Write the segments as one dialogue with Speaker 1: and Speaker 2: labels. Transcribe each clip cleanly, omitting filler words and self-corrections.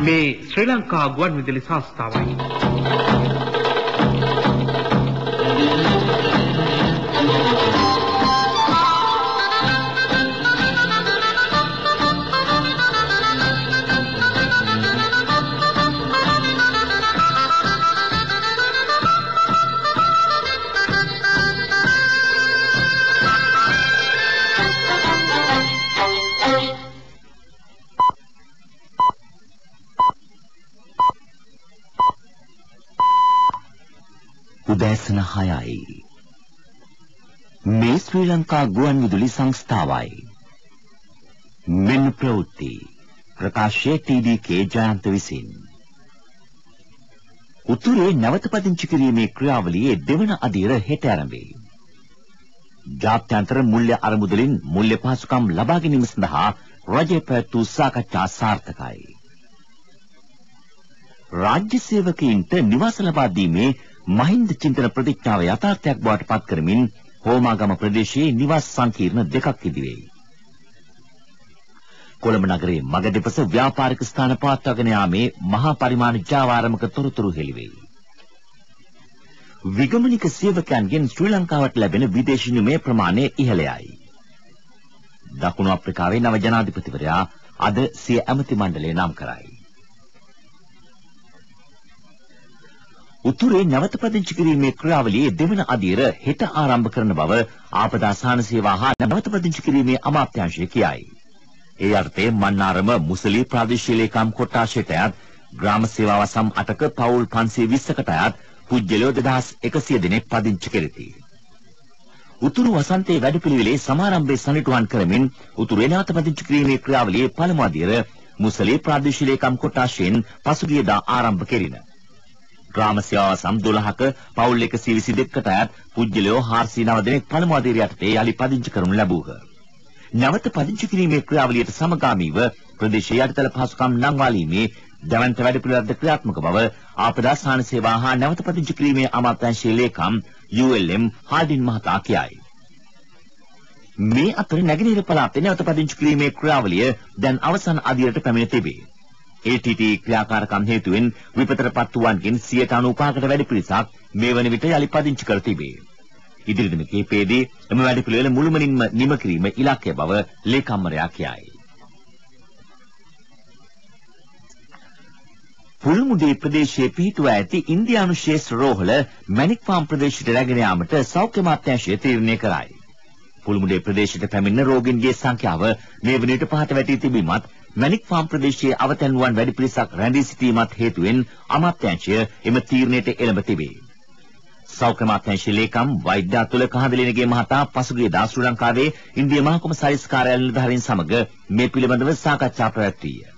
Speaker 1: මේ ශ්‍රී ලංකා ගුවන්විදුලි සංස්ථාවයි.
Speaker 2: උදෑසන 6යි. මේ ශ්‍රී ලංකා ගුවන්විදුලි සංස්ථාවයි. මෙන්න ප්‍රවෘත්ති ප්‍රකාශයේ ටී.ඩී.කේ ජයන්ත විසින්. උතුරේ නැවත පදිංචි කිරීමේ ක්‍රියාවලියේ දෙවන අදියර හෙට ආරම්භ. ජාත්‍යන්තර මූල්‍ය අරමුදලින් මූල්‍ය පහසුකම් ලබා ගැනීම සඳහා රජය පැවැත් වූ සාකච්ඡා සාර්ථකයි. රාජ්‍ය සේවකයින්ට නිවාස ලබා දීමේ මහින්ද චින්තන ප්‍රතිඥාව යථාර්ථයක් බවට පත් කරමින් හෝමාගම ප්‍රදේශයේ නිවාස සංකීර්ණ දෙකක් ඉදිවෙයි. කොළඹ නගරයේ මග දෙපස ව්‍යාපාරික ස්ථාන පවත්වාගෙන යාමේ මහා පරිමාණ ජාවාරමක තොරතුරු හෙළිවෙයි. විගමනික සේවකයන්ගෙන් ශ්‍රී ලංකාවට ලැබෙන විදේශ විනිමය ප්‍රමාණය ඉහළ යයි. දකුණු අප්‍රිකාවේ නව ජනාධිපතිවරයා අද සිය ඇමති මණ්ඩලය නම් කරයි. උතුරේ නැවත පදිංචි කිරීමේ ක්‍රියාවලියේ දෙවන අදියර හෙට ආරම්භ කරන බව ආපදා සහන සේවා හා නැවත පදිංචි කිරීමේ අමාත්‍යාංශය කියයි. ඒ අර්ථයේ මන්නාරම මුසලී ප්‍රාදේශීය ලේකම් කොට්ටාශයට අයත් ග්‍රාම සේවා වසම් 8ක පවුල් 520කට අයත් පුද්ගලයෝ 2100 දෙනෙක් පදිංචි කෙරෙති. උතුරු වසන්තයේ වැඩපිළිවෙලේ සමාරම්භයේ සනිටුහන් කරමින් උතුරේ නැවත පදිංචි කිරීමේ ක්‍රියාවලියේ පළමු අදියර මුසලී ප්‍රාදේශීය ලේකම් කොට්ටාශයෙන් පසුගියදා ආරම්භ කෙරින. ග්‍රාම සේවා වසම් 12ක පවුල් 122කට අයත් පුද්ගලයෝ 409 දෙනෙක් පළමු අදියර යටතේ යලි පදිංචි කරනු ලැබූහ. නැවත පදිංචි කිරීමේ ක්‍රියාවලියට සමගාමීව ප්‍රදේශීය යටිතල පහසුකම් නංවාලීමේ දැවැන්ත වැඩපිළිවෙළක්ද ක්‍රියාත්මක බව ආපදා සහන සේවා හා නැවත පදිංචි කිරීමේ අමාත්‍යාංශයේ ලේකම් ULM Hardin මහතා කියයි. මේ අතර නැගෙනහිර පළාතේ නැවත පදිංචි කිරීමේ ක්‍රියාවලිය දැන් අවසන් අදියරට පැමිණ තිබේ. ATT ක්‍රියාකාරකම් හේතුවෙන් විපතටපත් වූවන්ගෙන් 95කට වැඩි පිරිසක් මේ වන විට යලි පදිංචි කර තිබේ. ඉදිරි දින කිහිපයේදී එම වැඩපිළිවෙල මුළුමනින්ම නිම කිරීම ඉලක්කය බව ලේකම්වරයා කියයි. පුල්මුඩේ ප්‍රදේශයේ පිහිටුවා ඇති ඉන්දියානු ශේෂ්ත්‍ර රෝහල මැණික් ෆාම් ප්‍රදේශයට රැගෙන යාමට සෞඛ්‍ය අමාත්‍යාංශය තීරණය කරයි. පුල්මුඩේ ප්‍රදේශයට පැමිණෙන රෝගීන්ගේ සංඛ්‍යාව මේ වන විට පහත වැටී තිබීමත් මැණික් ෆාම් ප්‍රදේශයේ අවතැන්වන් වැඩි පිරිසක් රැඳී සිටීමත් හේතුවෙන් අමාත්‍යාංශය එම තීරණයට එළඹ තිබේ. සෞඛ්‍ය අමාත්‍යාංශ ලේකම් වෛද්‍ය අතුල කහදලිනගේ මහතා පසුගියදා ශ්‍රී ලංකාවේ ඉන්දිය මහ කොමසාරිස් කාර්යාලය නිලධාරීන් සමග මේ පිළිබඳව සාකච්ඡා පැවැත්වීය.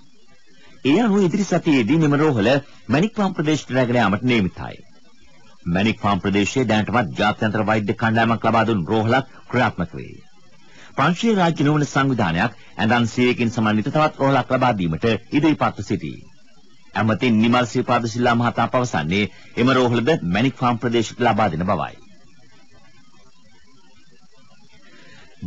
Speaker 2: ඒ අනුව ඉදිරි සතියේදී මෙම රෝහල මැණික් ෆාම් ප්‍රදේශයට රැගෙන යාමට නියමිතයි. මැණික් ෆාම් ප්‍රදේශයේ දැනටමත් ජාත්‍යන්තර වෛද්‍ය කණ්ඩායමක් ලබා දුන් රෝහලක් ක්‍රියාත්මක වේ. ප්‍රංශීය රාජ්‍ය නොවන සංවිධානයක් ඇඳන් 100කින් සමන්විත තවත් රෝහලක් ලබා දීමට ඉදිරිපත්ව සිටී. ඇමති නිමල් ශ්‍රීපාද සිල්වා මහතා පවසන්නේ එම රෝහලද මැණික් ෆාම් ප්‍රදේශයට ලබා දෙන බවයි.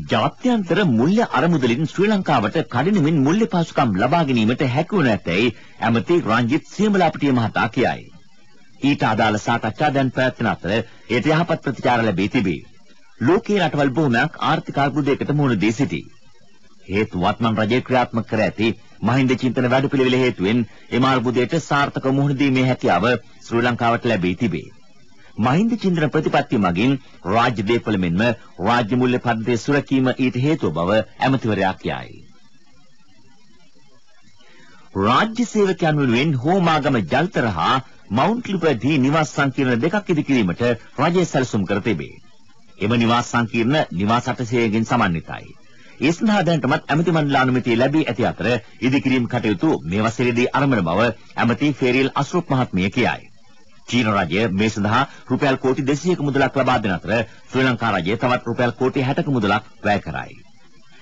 Speaker 2: ජාත්‍යන්තර මූල්‍ය අරමුදලින් ශ්‍රී ලංකාවට කඩිනමින් මූල්‍ය පහසුකම් ලබා ගැනීමට හැකිවනු ඇතැයි ඇමති රංජිත් සියඹලාපිටිය මහතා කියයි. ඊට අදාළ සාකච්ඡා දැන් පැවැත්වෙන අතර එයට යහපත් ප්‍රතිචාර ලැබී තිබේ. ලෝකයේ රටවල් බොහොමයක් ආර්ථික අර්බුදයකට මුහුණ දී සිටී. හේතු වත්මන් රජය ක්‍රියාත්මක කර ඇති මහින්ද චින්තන වැඩපිළිවෙල හේතුවෙන් එම අර්බුදයට සාර්ථක මුහුණ දීමේ හැකියාව ශ්‍රී ලංකාවට ලැබී තිබේ. මහින්ද චින්තන ප්‍රතිපත්තිය මගින් රාජ්‍ය දේපළ මෙන්ම රාජ්‍ය මූල්‍ය පද්ධතිය සුරැකීම ඊට හේතුව බව ඇමතිවරයා කියයි. රාජ්‍ය සේවකයන් වෙනුවෙන් හෝමාගම ජල්තර හා මවුන්ට් ලිබර්ටි නිවාස සංකීර්ණ දෙකක් ඉදි කිරීමට රජය සැලසුම් කර තිබේ. එම නිවාස සංකීර්ණ නිවාස 800කින් සමන්විතයි. ඒ සඳහා දැනටමත් ඇමති මණ්ඩල අනුමැතිය ලැබී ඇති අතර ඉදිකිරීම කටයුතු මේ වසරේදී ආරම්භ බව ඇමති ෆේරිල් අස්රුප් මහත්මිය කියයි. චීන රජය මේ සඳහා රුපියල් කෝටි 200ක මුදලක් ලබා දෙන අතර ශ්‍රී ලංකා රජය තවත් රුපියල් කෝටි 60ක මුදලක් වැය කරයි.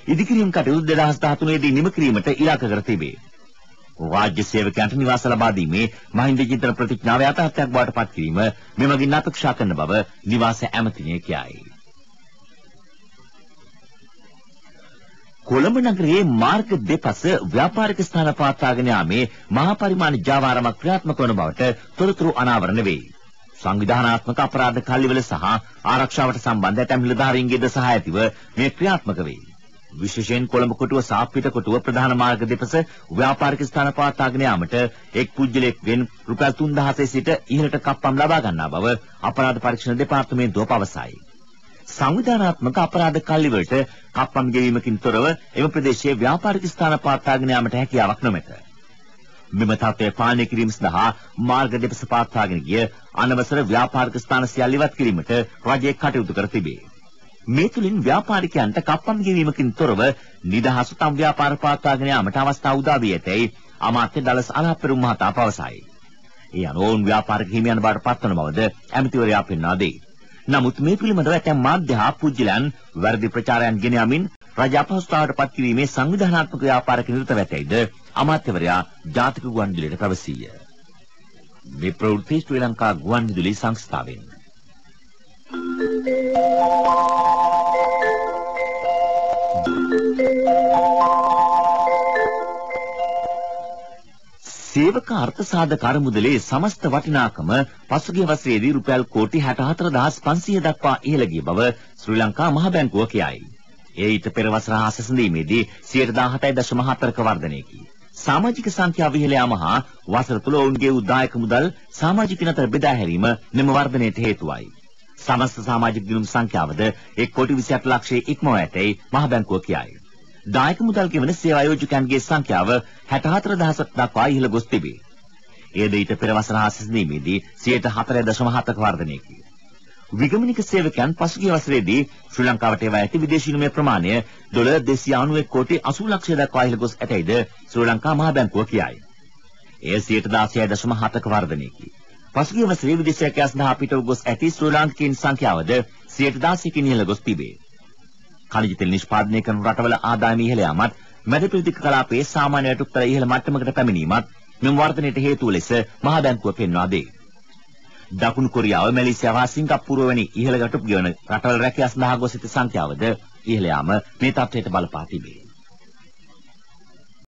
Speaker 2: ඉදිකිරීම කටයුතු 2013 දී නිම කිරීමට ඉලක්ක කර තිබේ. රාජ්‍ය සේවකයන්ට නිවාස ලබා දීමේ මහින්ද චින්තන ප්‍රතිඥාව යථාර්ථයක් බවට පත් කිරීම මෙමගින් අපේක්ෂා කරන බව නිවාස ඇමතිනිය කියයි. කොළඹ නගරයේ මාර්ග දෙපස ව්‍යාපාරික ස්ථාන පවත්වාගෙන යාමේ මහා පරිමාණ ජාවාරමක් ක්‍රියාත්මක වන බවට තොරතුරු අනාවරණ වේ. සංවිධානාත්මක අපරාධ කල්ලිවල සහ ආරක්ෂාවට සම්බන්ධ ඇතැම් නිලධාරීන්ගේද සහාය ඇතිව මේ ක්‍රියාත්මක වේ. විශේෂයෙන් කොළඹ කොටුව සහ පිටකොටුව ප්‍රධාන මාර්ග දෙපස ව්‍යාපාරික ස්ථාන පවත්වාගෙන යාමට එක් පුද්ගලයෙක්ගෙන් රුපියල් 3000 සිට ඉහළට කප්පම් ලබා ගන්නා බව අපරාධ පරීක්ෂණ දෙපාර්තමේන්තුව පවසයි. සංවිධානාත්මක අපරාධ කල්ලිවලට කප්පම් ගෙවීමකින් තොරව එම ප්‍රදේශයේ ව්‍යාපාරික ස්ථාන පවත්වාගෙන යාමට හැකියාවක් නොමැත. මෙම තත්ත්වය පාලනය කිරීම සඳහා මාර්ග දෙපස පවත්වාගෙන ගිය අනවසර ව්‍යාපාරික ස්ථාන සියල්ල ඉවත් කිරීමට රජය කටයුතු කර තිබේ. මේ තුලින් ව්‍යාපාරිකයන්ට කප්පම් ගෙවීමකින් තොරව නිදහස තම ව්‍යාපාර පවත්වාගෙන යාමට අවස්ථාව උදා වී ඇතැයි අමාත්‍ය ඩලස් අලහප්පෙරුම මහතා පවසයි. ඒ අනුව ඔවුන් ව්‍යාපාරික හිමියන් බවට පත්වන බවද ඇමතිවරයා පෙන්වා දෙයි. නමුත් මේ පිළිබඳව ඇතැම් මාධ්‍ය හා පුද්ගලයන් වැරදි ප්‍රචාරයන් ගෙන යමින් රජ අපහසුතාවට පත් කිරීමේ සංවිධානාත්මක ව්‍යාපාරක නිරත ඇතැයිද අමාත්‍යවරයා ජාතික ගුවන්විදුලියට පැවසීය. මේ ප්‍රවෘත්ති ශ්‍රී ලංකා ගුවන්විදුලි සංස්ථාවෙන්. සේවක අර්ථ සාධක අරමුදලේ සමස්ත වටිනාකම පසුගිය වසරේදී රුපියල් කෝටි 64500 දක්වා ඉහළ ගිය බව ශ්‍රී ලංකා මහ බැංකුව කියයි. ඒ ඊට පෙර වසර හා සැසඳීමේදී 17.4ක වර්ධනයකි. සමාජික සංඛ්‍යාව ඉහළ යාම හා වසර තුල ඔවුන්ගේ උදායක මුදල් සමාජිකින් අතර බෙදා හැරීම මෙම වර්ධනයට හේතුවයි. සමස්ත සමාජික ගිණුම් සංඛ්‍යාවද 1 කෝටි 28 ලක්ෂයේ ඉක්මවා ඇතැයි මහ බැංකුව කියයි. දායක මුදල් ගෙවන සේවා ආයෝජකයන්ගේ සංඛ්‍යාව 64000 දක්වා ඉහළ ගොස් තිබේ. එයද ඊට පෙර වසර හා සැසඳීමේදී 4.7ක වර්ධනයකි. විගමනික සේවකයන් පසුගිය වසරේදී ශ්‍රී ලංකාවට එවා ඇති විදේශ විනිමය ප්‍රමාණය ඩොලර් 291 කෝටි 80 ලක්ෂ දක්වා ඉහළ ගොස් ඇතැයිද ශ්‍රී ලංකා මහ බැංකුව කියයි. එය 16.7ක වර්ධනයකි. පසුගිය වසරේ විදේශ රැකියා සඳහා පිටව ගොස් ඇති ශ්‍රී ලාංකිකයින් සංඛ්‍යාවද 16කින් ඉහළ ගොස් තිබේ. ඛනිජ තෙල් නිෂ්පාදනය කරන රටවල ආදායම ඉහළ යාමත් මැද පෙරදිග කලාපයේ සාමාන්‍ය වැටුප්තල ඉහළ මට්ටමකට පැමිණීමත් මෙම වර්ධනයට හේතුව ලෙස මහ බැංකුව පෙන්වා දෙයි. දකුණු කොරියාව, මැලේසියාව හා සිංගප්පූරුව වැනි ඉහළ වැටුප් ගෙවන රටවල රැකියා සඳහා ගොස් ඇති සංඛ්‍යාවද ඉහළ යාම මේ තත්ත්වයට බලපා තිබේ.